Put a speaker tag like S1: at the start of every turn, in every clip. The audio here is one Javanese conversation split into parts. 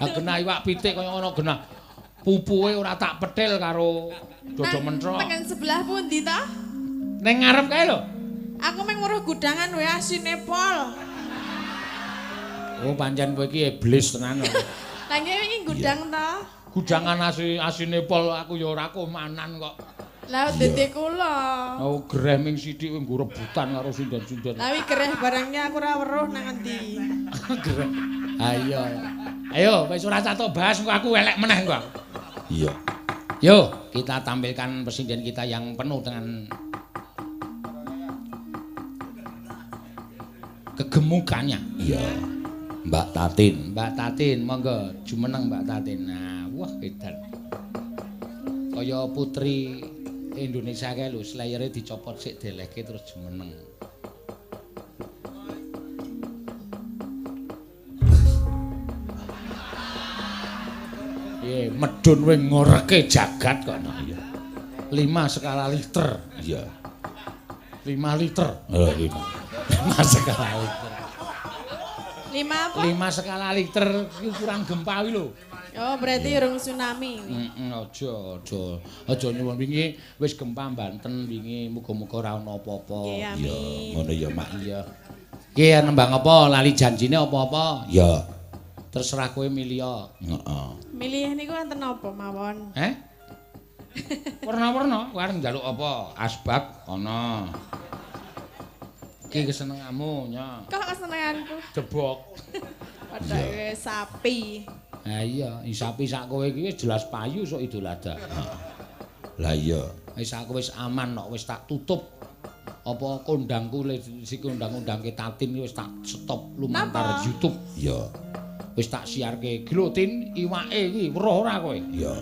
S1: Ha genah iwak pitik kaya ngono genah. Pupuhe ora tak petil karo dodo mentrok.
S2: Tekan sebelah pundi ta?
S1: Ning ngarep kae lho.
S2: Aku mung weruh gudangan wae asine pol.
S1: Oh pancen kowe iki iblis tenan.
S2: Lah nggih wingi gudang ta?
S1: Gudangan asine pol aku ya ora komanan kok.
S2: Lah dede kula.
S1: Oh gereh ming sithik kowe nggo rebutan karo sinden-sinden.
S2: Lah wi gereh barangnya aku ora weruh nang endi.
S1: Gereh. Ayo. Ayo wis ora catok bahas engko aku elek meneh engko.
S3: Iya.
S1: Yo, kita tampilkan pesinden kita yang penuh dengan kegemukannya.
S3: Iya. Mbak Tatin.
S1: Mbak Tatin, monggo jumeneng Mbak Tatin. Nah, wah edan. Kaya putri Indonesia kae lho, slayere dicopot sik delehke terus jumeneng. Piye, medun kowe ngoreke jagat kok no.
S3: Iya.
S1: 5 skala liter.
S3: Iya.
S1: 5 liter.
S3: Oh, 5.
S1: 5 skala liter.
S2: 5 apa?
S1: 5 skala liter ukuran gempa kuwi lho.
S2: Oh, berarti urung tsunami.
S1: Heeh, aja, aja. Aja nyuwun wingi wis gempa Banten wingi, muga-muga ora ana apa-apa.
S2: Iya,
S3: Iya, ngono ya, Mak.
S1: Iya. Ki nembang apa? Lali janjine apa-apa?
S3: Iya.
S1: Terserah kowe milih ya.
S3: Heeh.
S2: Milih niku wonten napa mawon?
S1: Heh? Warna-warna, kowe arep njaluk apa? Asbak ana. Iki kesenenganmu, nya.
S2: Kok kesenenganku?
S1: Jebok.
S2: Padha sapi.
S1: Ha iya, sapi sak kowe iki wis jelas payu sok Idul Adha.
S3: Lah iya.
S1: Wis aku wis aman kok, wis tak tutup. Apa kondangku si kondang-kondangke Tatin wis tak stop lumantar YouTube.
S3: Iya.
S1: Wis tak siarke. Iki Tin, iwake iki weruh ora kowe?
S3: Iya.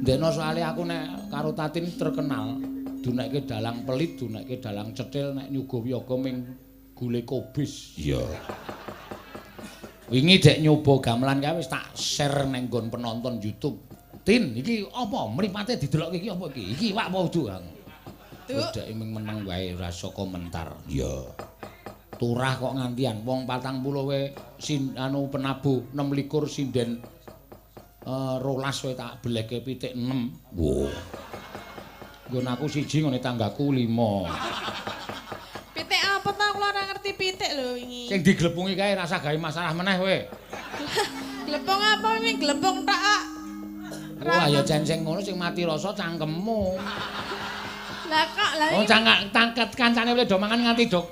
S1: Ndekno soalé aku nek karo Tatin terkenal dunekke dalang pelit, dunekke dalang cetil nek nyuguh wiyaga ming gule kobis.
S3: Iya.
S1: Wingi dek nyoba gamelan kae wis tak share nang nggon penonton YouTube. Tin, iki apa? Mripate didelokke iki apa iki? Iki iwak apa udu, Kang? Terus dek ming meneng wae ora iso komentar.
S3: Iya.
S1: Turah kok ngantian wong 40 wae sin anu penabuh 26 sinden 12 wae tak beleke pitik 6.
S3: Wo.
S1: Nggon aku siji ngene tanggaku 5.
S2: Pitik apa ta kula ora ngerti pitik lho wingi.
S1: Sing diglepungi kae rasa gawe masalah meneh kowe.
S2: Glepung apa wingi glepung tok kok.
S1: Wah ya cen sing ngono sing mati rasa cangkemmu.
S2: Lah kok lah
S1: Oh cangak tangket kancane do mangan nganti dok.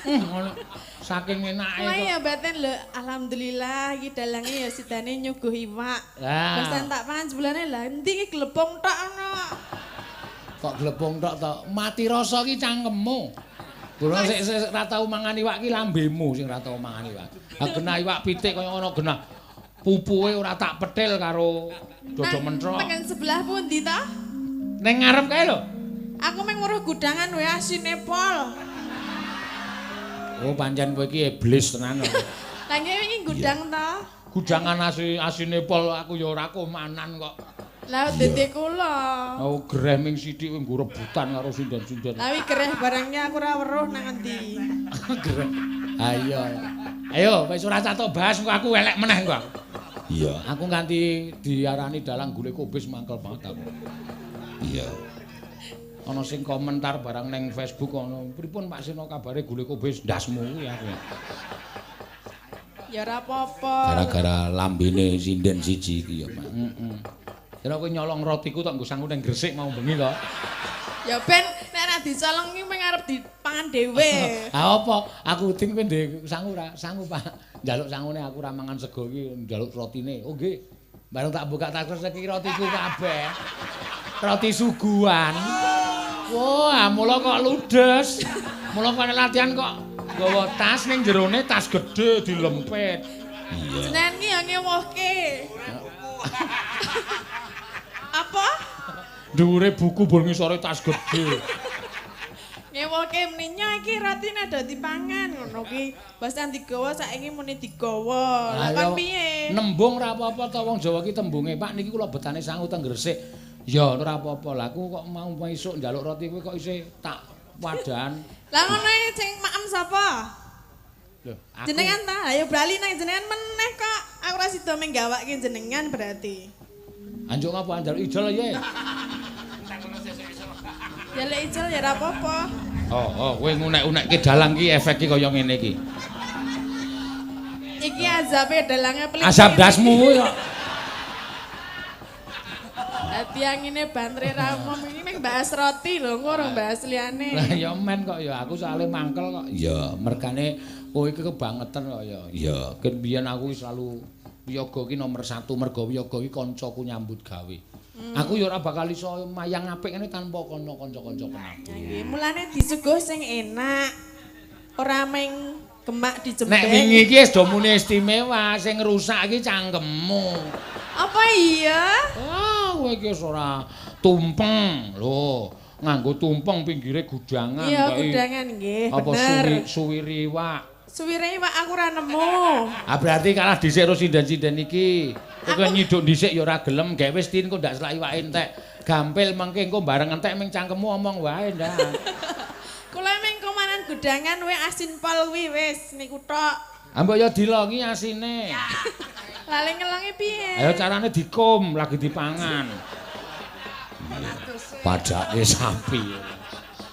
S1: Ngono. Saking enake
S2: kok. Ya batin lho, alhamdulillah iki dalange ya sidane nyuguh iwak.
S1: Lah
S2: tak pangan sebulane lah endi iki glepung tok ngono.
S1: Kok glepung tok to? Mati rasa iki cangkemmu. Guru sik ora tau mangan iwak iki lambemu sing ora tau mangan iwak. Ha genah iwak pitik kaya ngono genah. Pupuhe ora tak petil karo dodo mentrok.
S2: Tekan sebelah pundi ta?
S1: Ning ngarep kae lho.
S2: Aku mung weruh gudangan wae asine pol.
S1: Oh pancen kowe iki iblis tenan.
S2: Lah nggih wingi gudang ta?
S1: Gudangan asine pol aku ya ora komanan kok.
S2: Lah dede kula.
S1: Oh gereh ming sithik kowe nggo rebutan karo sinden-sinden.
S2: Lah wi gereh barangnya aku ora weruh nang endi.
S1: Gereh. Ayo. Ayo wis ora catok bahas engko aku elek meneh engko.
S3: Iya.
S1: Aku nganti diarani dalang gule kobis mangkel banget aku.
S3: Iya.
S1: Ana sing komentar barang ning Facebook ana, pripun Pak Seno kabare gule kobis ndasmu kuwi aku.
S2: Ya ora apa-apa.
S3: Gara-gara lambene sinden siji iki ya, Pak.
S1: Heeh. Kira kowe nyolong rotiku tok nggo sangu ning Gresik mau bengi to.
S2: Ya ben nek ora dicolong iki mung arep dipangan dhewe.
S1: Ha apa? Aku uting kowe ndek sangu ora? Sangu, Pak. Njaluk sangune aku ora mangan sego iki njaluk rotine. Oh nggih. Bareng tak buka tas iki rotiku kabeh. Roti suguhan. Wah, mula kok ludes. Mula kok latihan kok nggawa tas ning jerone tas gedhe dilempit.
S3: Iya.
S2: Jenengan ki ya ngewohke. Apa?
S1: Dhuwure buku bor ngisore tas gedhe.
S2: Ngewohke meninya iki rotine do dipangan ngono ki. Basan digawa saiki muni digawa. Lah kon piye?
S1: Nembung ora apa-apa to wong Jawa ki tembunge, Pak niki kula betane sangu teng Gresik. Ya ora apa-apa. Lah aku kok mau esuk njaluk roti kuwi kok isih tak wadahan.
S2: Lah ngono iki sing maem sapa?
S1: Lho, aku
S2: jenengan ta? Ayo bali nang jenengan meneh kok. Aku ora sida sida menggawake jenengan berarti.
S1: Anjuk ngapa njaluk ijol ya?
S2: Njaluk ijol ya ora apa-apa.
S1: Oh, kowe ngunek-unekke dalang ki efeke kaya ngene iki.
S2: Iki azabe dalange pelit.
S1: Azab dasmu kuwi kok.
S2: Dadi angine bantre ra umum iki ning bahas roti lho, engko ora bahas liyane.
S1: Lah ya men kok ya aku soalé mangkel kok.
S3: Iya,
S1: mergane kowe iki kebangetan kok ya.
S3: Iya,
S1: ket biyen aku selalu wiyaga ki nomor 1 mergo wiyaga ki kancaku nyambut gawe. Aku ya ora bakal iso mayang apik ngene tanpa kono kanca-kanca penabuh.
S2: Nggih, mulane disuguh sing enak. Ora meng gemak dijembeng.
S1: Nek wingi iki wis do muni istimewa, sing ngrusak iki cangkemmu.
S2: Apa iya?
S1: Ah, kowe iki wis ora tumpeng. Lho, nganggo tumpeng pinggire gudangan.
S2: Iya, gudangan nggih,
S1: bener. Apa suwiri iwak?
S2: Suwire iwak aku ora nemu.
S1: Ah berarti kalah dhisik karo sinden-sinden iki. Kowe nyiduk dhisik ya ora gelem, gawe wis tin kok ndak selak iwake entek. Gampil mengke engko bareng entek ming cangkemmu omong wae ndak.
S2: Kula ming komanan gudangan we asin pol kuwi wis niku tok.
S1: Ah mbok ya dilongi asine.
S2: Lale ngelongi piye?
S1: Ayo carane dikum lagi dipangan.
S3: Padake sapi.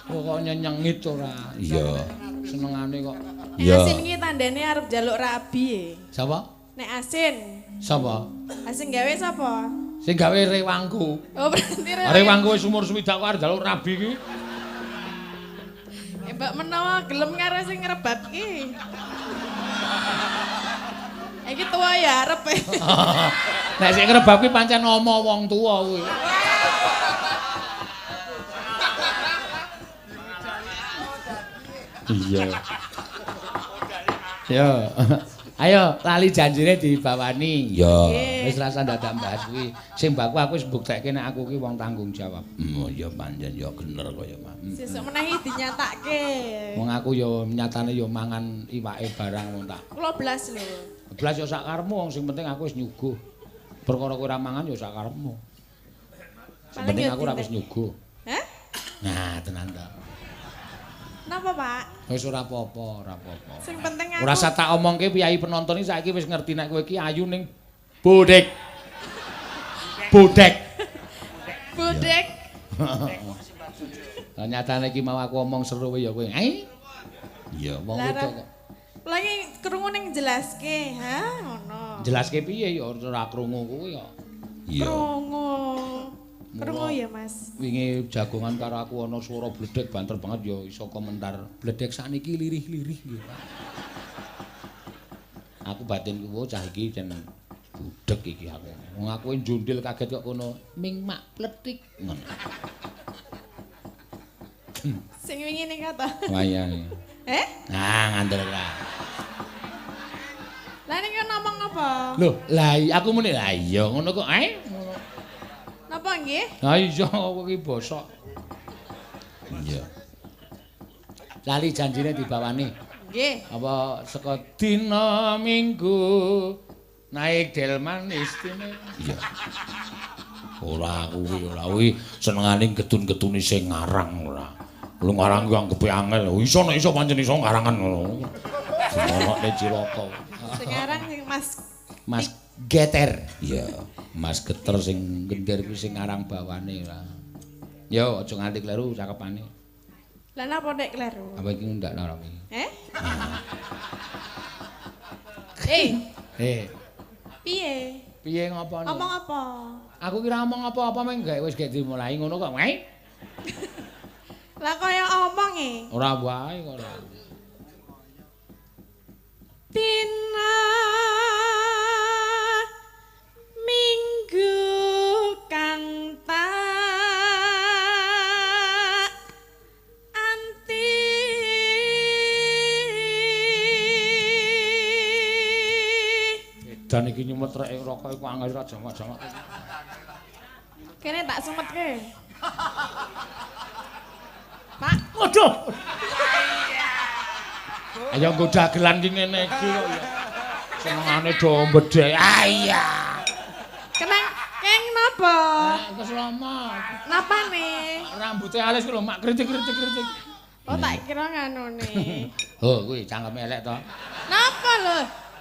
S1: Kok nyenyengit ora.
S3: Iya.
S1: Senengane kok.
S2: Nek asin iki tandane arep njaluk rabi e.
S1: Sapa?
S2: Nek asin.
S1: Sapa?
S2: Asin gawe sapa?
S1: Sing gawe rewangku.
S2: Oh berarti rewangku.
S1: Rewangku wis umur 60 kok arep njaluk rabi iki.
S2: Mbak menawa gelem karo sing ngrebab iki. Iki tuwa ya arep.
S1: Nek sing ngrebab kuwi pancen omo wong tuwa kuwi. Iya. Yo. Ayo lali janjine dibawani.
S3: Ya.
S1: Wis rasa ndadak bahas kuwi. Sing baku aku wis mbuktekke nek aku ki wong tanggung jawab.
S3: Oh ya pancen ya bener kaya Mas.
S2: Sesuk menahi dinyatake.
S1: Wong aku ya nyatane ya mangan iwake barang wong tak.
S2: Kula blas lho.
S1: Blas ya sak karepmu wong sing penting aku wis nyuguh. Perkara kowe ora mangan ya sak karepmu. Sing penting aku ora wis nyuguh.
S2: Hah?
S1: Nah, tenan ta.
S2: Napa, Pak?
S1: Wis ora apa-apa, ora apa-apa.
S2: Sing penting aku
S1: ora usah tak omongke piyayi penonton iki saiki wis ngerti nek kowe iki ayu ning bodek. Bodek.
S2: Bodek.
S1: Lah nyatane iki mau aku omong seru ya kowe. Eh?
S3: Iya,
S1: wong wedok kok.
S2: Lagi krungu ning jelaske, ha ngono.
S1: Jelaske piye ya ora krungu kuwi ya.
S3: Iya.
S2: Krungu. Krungu ya, Mas.
S1: Wingi jagongan karo aku ana swara bledek banter banget ya iso komentar. Bledek sakniki lirih-lirih nggih, Pak. Aku batin kuwi cah iki jen budek iki aku. Wong aku njundil kaget kok kono ming mak pletik ngono.
S2: Sing wingi ning kata.
S1: Wayang.
S2: Eh?
S1: Nah, ngandel ora.
S2: Lah ning ngomong apa?
S1: Loh, lah aku muni lah iya ngono kok ae.
S2: Napa nggih?
S1: Ha iya kowe iki bosok.
S3: Iya.
S1: Lali janjine dibawani.
S2: Nggih.
S1: Apa saka dina Minggu naik delman istimewa.
S3: Iya. Ora kuwi ora kuwi senengane getun-getuni sing ngarang ora. Lu ngarang kuwi anggepe angel. Iso nek iso pancen iso ngarangan ngono. Dimonokne cilaka.
S2: Sing ngarang sing Mas
S1: Mas Geter.
S3: Iya.
S1: Mas Geter sing gender kuwi sing ngarang bawane ora. Yo aja nganti kleru cakepane.
S2: Lah napa nek kleru?
S1: Apa iki ndak narami?
S2: Eh? Eh.
S1: Eh.
S2: Piye?
S1: Piye ngopone?
S2: Omong apa?
S1: Aku kira omong apa-apa meng gak wis gak dimulai ngono kok. Wae.
S2: Lah kaya omong e.
S1: Ora wae kok ora.
S2: Dina Minggu kang tak anti.
S1: Edan iki nyumet rek rokok iku angel ra jamak-jamak.
S2: Kene tak sumetke. Pak,
S1: waduh. Ayo nggo dagelan ki ngene iki kok ya. Senengane do mbedhek. Ah iya.
S2: Kenang keng napa?
S1: Keslama.
S2: Napane?
S1: Rambute alis ku lho mak kritik-kritik-kritik.
S2: Oh tak kira nganune.
S1: Oh kuwi cangkeme elek to.
S2: Napa lho?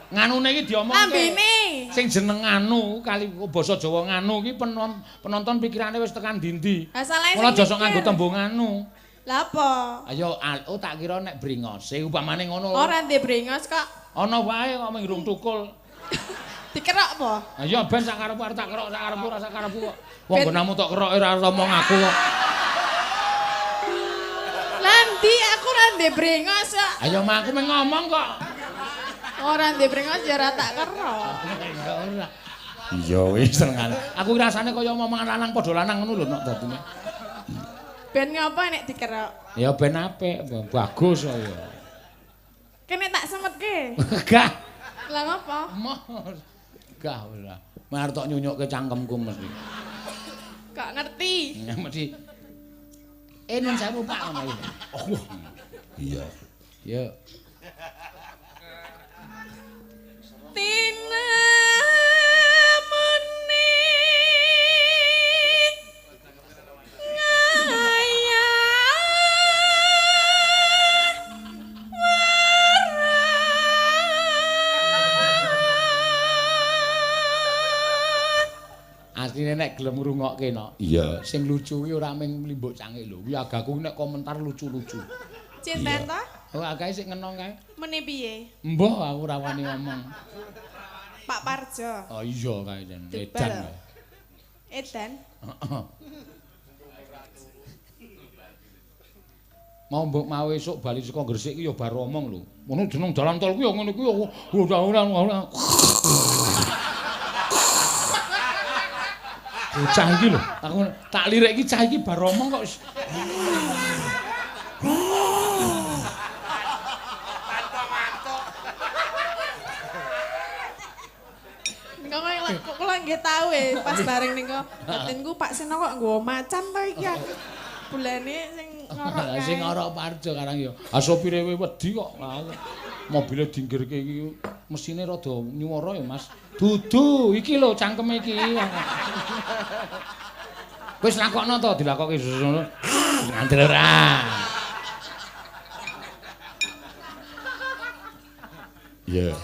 S1: Nganune iki diomongke.
S2: Lambene.
S1: Sing jeneng nganu kali basa Jawa nganu iki penonton pikirane wis tekan ndi-ndi. Mula aja sok nganggo tembung nganu.
S2: Lah apa?
S1: Ayo, oh tak kira nek bringose upamane ngono.
S2: Ora ndek bringos kok.
S1: Ana wae kok mung tukul.
S2: Dikerok apa?
S1: Ayo ben sak karepku arep tak kerok sak karepku ora sak karepku kok. Wong nggonamu tok kerok ora ngomong aku kok.
S2: Lah ndi aku ora ndek bringos kok.
S1: Ayo mah aku mung ngomong kok.
S2: Ora ndek bringos ya ora tak kerok.
S1: Ya ora. Iya wis senengane. Aku rasane kaya omongan lanang padha lanang ngono lho nok dadine.
S2: Ben ngapa nek dikerok?
S1: Ya ben apik, bagus kok ya.
S2: Kene tak semetke.
S1: Gah.
S2: Lah ngapa?
S1: Gah ora. Mar tok nyunyukke cangkemku mesti.
S2: Gak ngerti.
S1: Mesti. Nun sewu Pak ngono iki. Oh.
S3: Iya.
S1: Ya.
S2: Tina muni ngaya
S1: Asline nek gelem ngrungokke no.
S3: Iya.
S1: Sing lucu kuwi ora mung limbuk cangik lho. Kuwi agaku nek komentar lucu-lucu.
S2: Cinten ta?
S1: Oh, agae sik ngenong kae.
S2: Meni piye?
S1: Mbah aku ora wani ngomong.
S2: Pak Parjo.
S1: Oh iya kae jan. Edan.
S2: Edan.
S1: Heeh. Mau mbok mau esuk bali saka Gresik ki ya bar omong lho. Ngono jeneng dalan tol ku ya ngene ku ya ora ora. Bocah iki lho, aku tak lirik iki cah iki bar omong kok wis.
S2: Kok kula nggih tau e pas bareng niku batinku Pak Seno kok nggawa macan to iki aku. Bulane sing ngorok kae.
S1: Sing ngorok Parjo karang ya. Ah sopire wedi kok. Mobile dinggirke iki mesine rada nyuwara ya Mas. Dudu iki lho cangkeme iki. Wis lakokno to dilakokke ngono. Ngandel ora.
S3: Iya.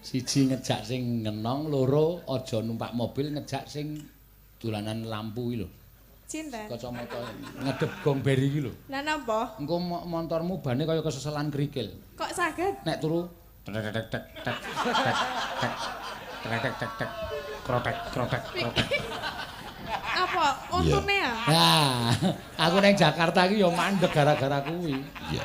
S1: Siji ngejak sing ngenong, loro aja numpak mobil ngejak sing dolanan lampu iki lho.
S2: Cinten.
S1: Kacamata ngedep gong beri iki lho.
S2: Lah napa?
S1: Engko montormu bane kaya keseselan kerikil.
S2: Kok saged?
S1: Nek turu tek tek tek tek tek tek tek tek tek tek krotek krotek krotek.
S2: Apa untune ya?
S1: Nah, aku nang Jakarta iki ya mandeg gara-gara kuwi.
S3: Iya.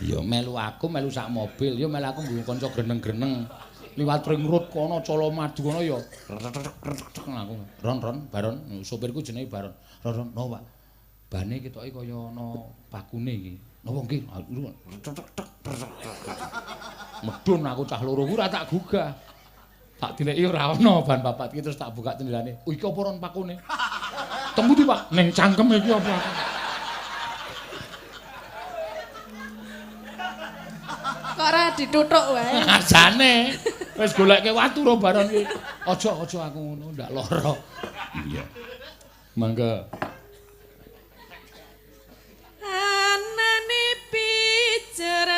S1: Ya melu aku melu sak mobil, ya melu aku nggo kanca greneng-greneng. Liwat ring road kono Colomadu kono ya aku ron ron baron sopirku jenenge Baron ron ron no Pak bane ketoke kaya ana pakune iki napa nggih medun aku cah loro ku ora tak gugah tak dileki ora ana ban papat iki terus tak buka jendelane oh iki apa ron pakune temu di Pak ning cangkem iki apa aku.
S2: Kok ora dituthuk wae.
S1: Jane wis goleke watu ro Baron iki. Aja aja aku ngono ndak lara.
S3: Iya.
S1: Mangga.
S2: Anane pijer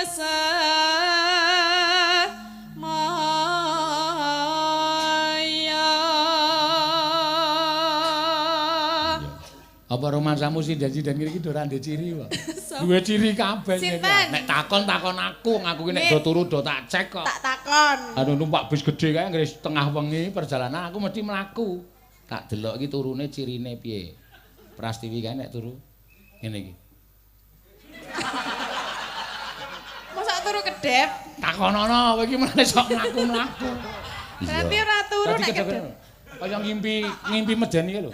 S2: maya.
S1: Apa romansamu sing janji dan iki ora ndek ciri kok. Duwe ciri kabeh. Nek takon-takon aku, aku ki nek do turu do tak cek kok.
S2: Tak takon.
S1: Anu numpak bis gedhe kae anggere setengah wengi perjalanan aku mesti mlaku. Tak delok iki turune cirine piye. Prastiwi kae nek turu ngene iki.
S2: Mosok turu kedhep?
S1: Takonono kowe iki meneh sok mlaku-mlaku.
S2: Berarti ora turu nek kedhep.
S1: Kaya ngimpi, ngimpi medeni kae lho.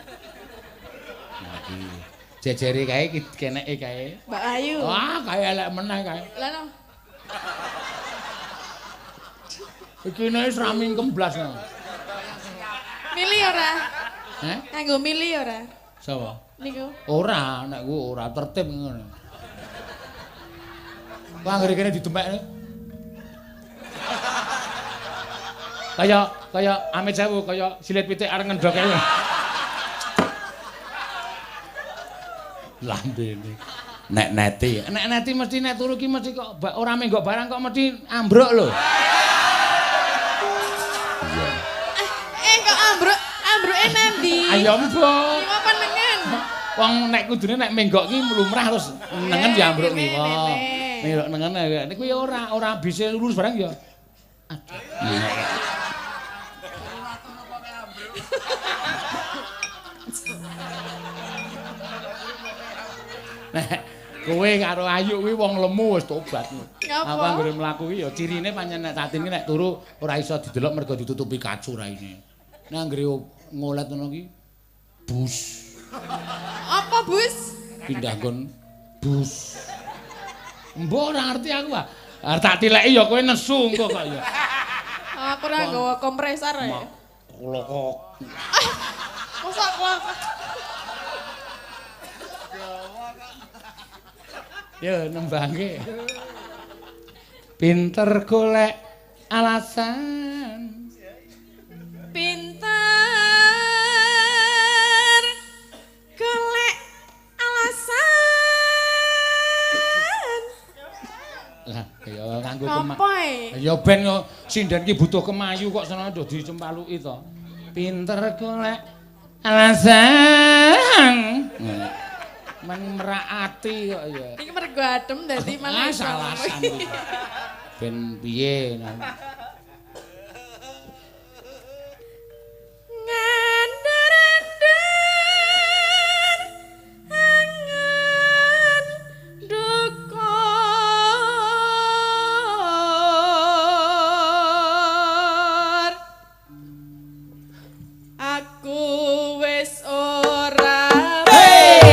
S1: Jejere kae keneke kae.
S2: Mbak Ayu.
S1: Wah, kae elek meneh kae.
S2: Lah no.
S1: Iki nek wis ra mingkem blas.
S2: Mili ora?
S1: Heh?
S2: Nganggo mili ora?
S1: Sapa?
S2: Niku.
S1: Ora, nek ku ora tertib ngono. Wah anggere kene didemekne. Kaya kaya amit sewu kaya silit pitik arep ngendhok kae. Lambene. Nek neti, nek neti mesti nek turu ki mesti kok ora menggok barang kok mesti ambruk lho.
S3: Iya.
S2: Kok ambruk, ambruke nandi?
S1: Ayo mbok.
S2: Iki apa nengen?
S1: Wong nek kudune nek menggok ki lumrah terus nengen ya ambruk ki. Nek nengen niku ya ora ora bisa lurus barang ya. Aduh. Nek kowe karo Ayu kuwi wong lemu wis tobat. Aku anggere mlaku ki ya cirine pancen nek Tatin ki nek turu ora iso didelok mergo ditutupi kacu raine. Nek anggere ngolet ngono ki bus.
S2: Apa bus?
S1: Pindah nggon bus. Mbok ora ngerti aku ah. Arep tak tileki ya kowe nesu engko kok ya.
S2: Aku ora nggawa kompresor ya.
S1: Klokok.
S2: Mosok klokok.
S1: Ya nembangke. Pinter golek alasan.
S2: Pinter golek alasan.
S1: Lah ya nganggo kemayu. Ya ben yo sinden ki butuh kemayu kok seneng do dicempaluki to. Pinter golek alasan. Men merak ati kok ya.
S2: Iki mergo adem dadi malah
S1: alasan. Ben piye nang.
S2: Ngandar-andar angan dukur. Aku wis ora. Hey!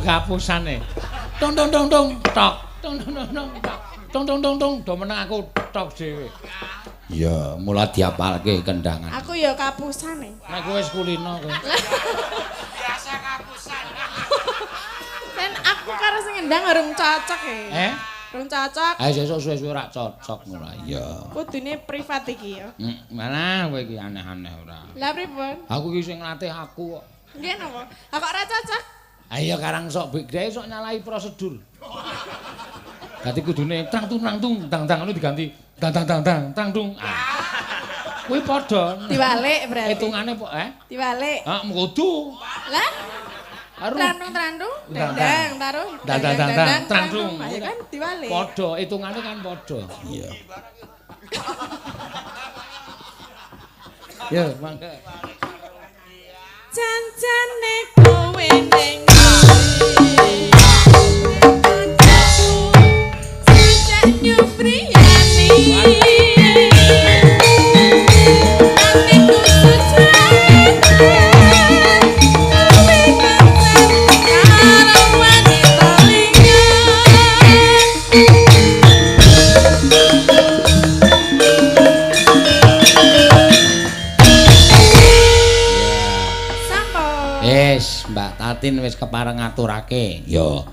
S1: kapusane. Tung tung tung tung tok. Tung tung tung tung tok. Tung tung tung tung do meneng aku tok dhewe. Iya, mula diapalke kendangan.
S2: Aku ya kapusane.
S1: Nek kowe wis kulino kowe.
S4: Biasa kapusan.
S2: Sen aku karo sing ngendang urung cocok e.
S1: Eh?
S2: Urung cocok.
S1: Ayo sesuk suwe-suwe ora cocok ngono. Iya.
S2: Kudune privat iki ya.
S1: Malah kowe iki aneh-aneh ora.
S2: Lah pripun?
S1: Aku iki sing nglatih aku kok.
S2: Nggih napa? Lah kok ora cocok?
S1: Ayo karang sok dhek sok nyalahi prosedur. Dadi kudune trang tung trang tung tang tang ngono diganti tang tang tang tang tang tung. Ah. Kuwi padha.
S2: Diwalik berarti.
S1: Hitungane po eh?
S2: Diwalik.
S1: Ah, kudu.
S2: Lah
S1: Aru.
S2: Trandung-trandung,
S1: Dang,
S2: dandang, taruh,
S1: Dang, dang, dang, dang, trandung.
S2: Ayo kan diwalik.
S1: Padha, hitungane kan padha. Iya. Ya, mangga.
S2: Jancane kowe ning ndi? Sejak nyupriyani. Atiku sejane. Kowe pancen karo wanita liya. Sampun.
S1: Wis, Mbak Tatin wis kepareng ngaturake. Ya.